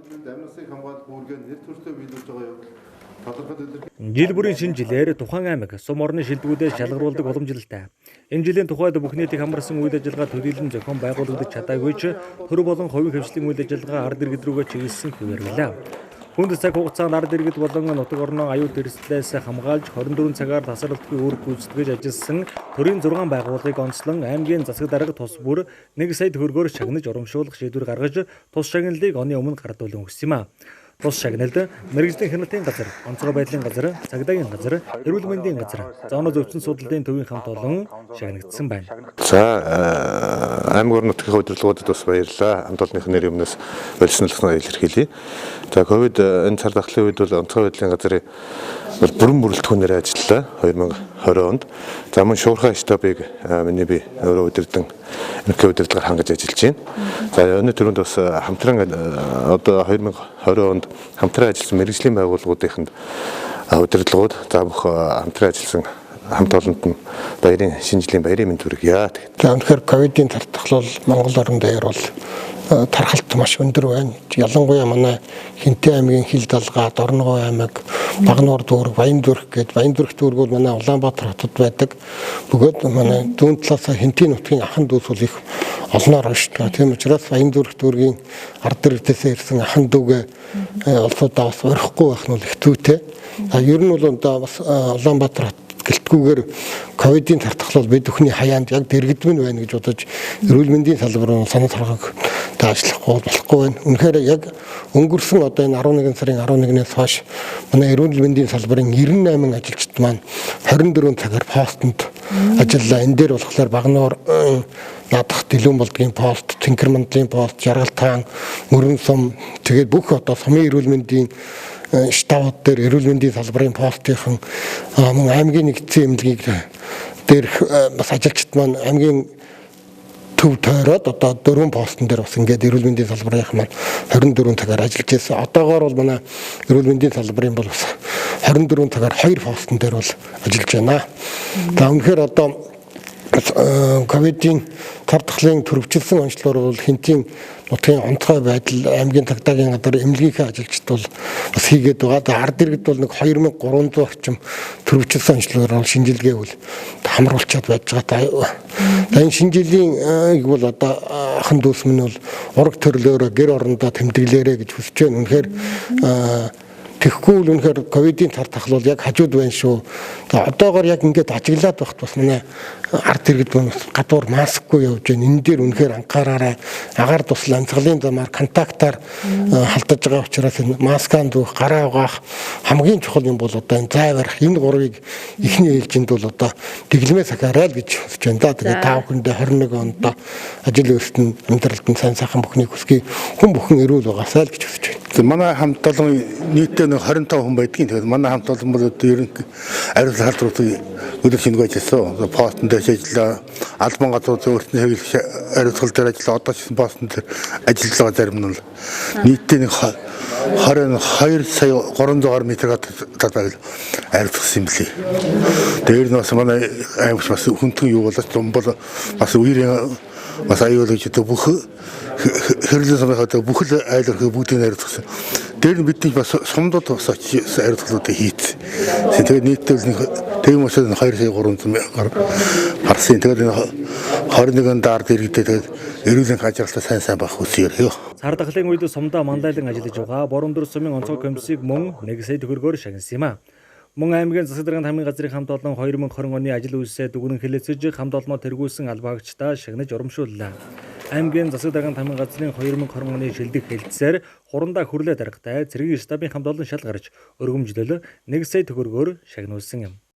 Амь насыг хамгаалах үүргээ нэр төртөө биелүүлж байгаа явдал талархал илэрхийлж Жил бүрийн шинэ жилээр тухайн аймаг сум орны шилдэгүүдээ шалгаруулдаг уламжлалтай. Энэ жилийн тухайд бүх нийтийг хамарсан үйл ажиллагаа төдийлөн зохион байгуулагдаж чадаагүй ч төр болон хувийн хэвшлийн үйл ажиллагаа ард иргэд рүүгээ чиглэсэн хэвээр. Хүнд цаг хугацаанд ард иргэд болон нутаг орноо аюул эрсдлээс хамгаалж 24 цагаар тасралтгүй үүрэг гүйцэтгэж ажилласан төрийн 6 байгууллагыг онцлон аймгийн засаг дарга тус бүр 1 сая төгрөгөөр шагнаж урамшуулах шийдвэр гаргаж тус шагналыг оны өмнө гардуулан өгсөн юм а. Тус шагналд мэргэжлийн хяналтын газар, онцгой байдлын газар, цагдаагийн газар, эрүүл мэндийн газар, зооно зөрчил судлалын төвийн хамт олон шагнагдсан байна. За, аймаг орон нутгийн удирдлагуудад бас баярлалаа. Хамт олонных нэр өмнөөс боловсруулснаа илэрхийлье. За, ковид энэ цар тахлын үед бол онцгой байдлын газрын бол бүрэн бүрэлдэхүүнээр ажиллалаа 2020 онд. За, мөн шуурхай штабыг миний би өөрөө удирдан МК удирдлагаар хангаж ажиллаж байна. За, өнөө түрүүнд бас хамтран одоо 2020 онд хамтран ажилласан мэргэжлийн байгууллагуудынд удирдлагууд, за, бүх хамтран ажилласан хамт олонд нь баярын шинэ жилийн баярын мэнд хүргье. За, үнэхээр ковидын цар тахал бол Монгол орон дээр бол тархалт маш өндөр байна. Ялангуяа манай Хэнтэй аймгийн Хил Далгаа, Дорногов аймаг, Багнуур дүүрэг, Баяндүрх гээд Баяндүрх дүүрэг бол манай Улаанбаатар хотод байдаг. Бөгөөд манай зүүн талаас Хэнтийн нутгийн ахан дүүс бол их олноор уншдаг. Тийм учраас Баяндүрх дүүргийн ард иргэдээс ирсэн ахан дүүгээ улсуудаа бас урихгүй байх нь бол их зүйтэй. За, ер нь бол одоо бас Улаанбаатар хот гэлтгүүгээр ковидын цар тахал бол бид бүхний хаяанд яг дэргэдмэн байна гэж бодож эрүүл мэндийн салбар нь санаа торгог ажиллахгүй болохгүй байна. Үнэхээр яг өнгөрсөн одоо энэ 11 сарын 11-ээс хойш манай эрүүл мэндийн салбарын 98 ажилчид маань 24 цагаар постонд ажиллаа. Энэ дээр болохоор Багнуур, наадах Дэлүүн болдгийн пост, Цэнхэр мандлын пост, Жаргал таан, Мөрөн сум, тэгээд бүх одоо сумын эрүүл мэндийн штабууд дээр эрүүл мэндийн салбарын постынхан мөн аймгийн нэгдсэн эмнэлгийг дээрх бас ажилчид маань аймгийн төв тойроод одоо дөрвөн постн дээр бас ингээд эрүүл мэндийн салбарын маань 24 цагаар ажиллаж байсан. Одоогоор бол манай эрүүл мэндийн салбарын бол бас 24 цагаар 2 постн дээр бол ажиллаж байна. За, үнэхээр одоо ковидын цар тахлын төрөвчлсөн онцлогоор бол Хэнтийн нутгийн онцгой байдал аймгийн цагдаагийн газар эмнэлгийнхээ ажилчид бол бас хийгээд байгаа. Ард иргэд бол нэг 2300 орчим төрөвчлсөн онцлогоор бол шинжилгээ бол хамруулчаад байж байгаа. За, энэ шинэ жилийн бол одоо ахан дүүс минь бол ураг төрлөөрөө гэр орондоо тэмдэглээрэй гэж хүсэж байна. Үнэхээр тэгэхгүй бол үнэхээр ковидын цар тахал бол яг хажууд байна шүү. За, одоогоор яг ингээд ажиглаад байхад бас манай ард иргэд маань бас гадуур маскгүй явж байна. Энэ дээр үнэхээр анхаараарай. Агаар тусал амьсгалын замаар контактаар халдаж байгаа учраас энэ маскаа зүүх, гараа угаах, хамгийн чухал юм бол одоо энэ зай барих, энэ гурвыг эхний ээлжинд бол одоо дэглэмээ сахиарай л гэж хүсэж байна. За, тэгээд та бүхэндээ 21 онд ажил өөрсдөд нь амьдралд нь сайн сайхан бүхнийг хүсье. Хүн бүхэн эрүүл байгаасай л гэж хүсэж байна. За, манай хамт олон нийтдээ нэг 25 хүн байдгийн. Тэгээд манай хамт олон бол одоо ер нь ариун халдварыг өдөр шинэгүй ажилласан. Постн дээр ажиллаа. Албан газрууд өөрсдийн хэрэглэх ариутгал дээр ажиллаа. Одоо ч гэсэн постн дээр ажиллаж байгаа зарим нь бол нийтдээ нэг 22 сая 300 гаруй метр талбайг ариутгасан юм лээ. Тэгээд ер нь бас манай аймагч бас хүндхэн юу болоод зумбал бас үерийн бас аюул гэж одоо бүх хэрлэн сумынхаа одоо бүх л айл өрхөө бүгдийг ариутгасан. Тэр нь бидний бас сумдууд бас очиж ариутгалуудыг хийцсэн. Тэгээд нийтдээ нэг тийм учраас 2 сая 300 мянгаар гарсан. Тэгээд энэ 21 даар дэрэгдээ тэгээд эрүүл ажиглалтаа сайн сайн байх хүсье. Цар тахлын үед сумдаа манлайлан ажиллаж байгаа Борондөр сумын онцгой комиссийг мөн 1 сая төгрөгөөр шагнасан юм а. Мөн аймгийн засаг даргын тамийн газрын хамт олон 2020 оны ажил үйлсээ дүгнэн хэлэлцэж хамт олноо тэргүүлсэн албаагчдаа шагнаж урамшууллаа. Аймгийн засаг даргын тамийн газрын 2020 оны шилдэг хэлтсээр хурандаа хүрлээ даргатай цэргийн штабын хамт олон шал гарч өргөмжлөл 1 сая төгрөгөөр шагнуулсан юм.